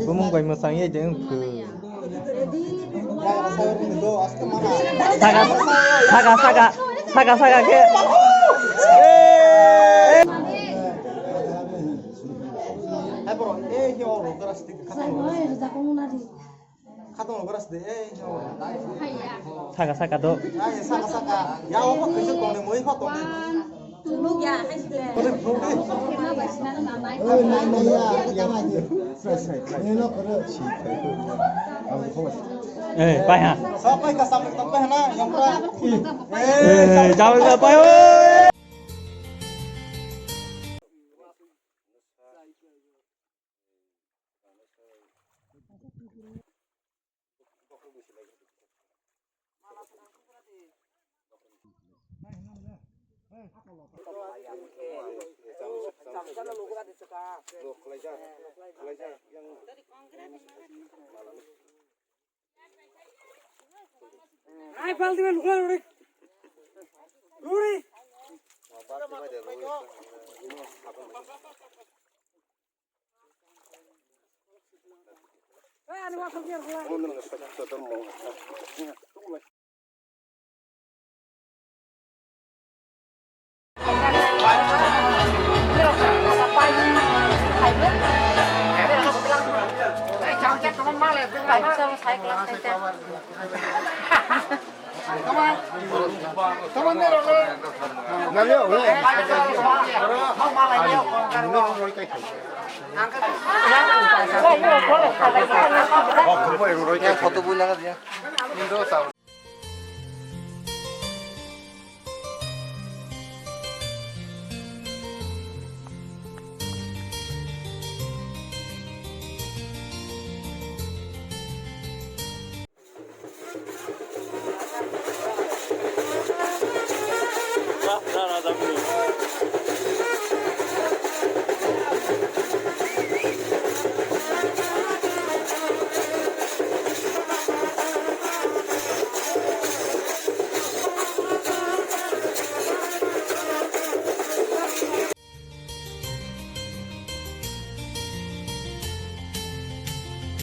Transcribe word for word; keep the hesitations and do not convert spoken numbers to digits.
Bumung bai mwsang ye de wngkhu. Saka, saka, saka, saka, saka khe. Hai borok, eh, he oro, grass stick, khatungno. Khatungno, grass de, eh, he oro. Saka, saka do. Ai, saka, saka. Ya, obo khe tongni, mui pha tongni. Eh, pai ha. Eh, jawai ka pai o. Ai, pal dibe, lukla, luri. Luri. Photo bui nang dia.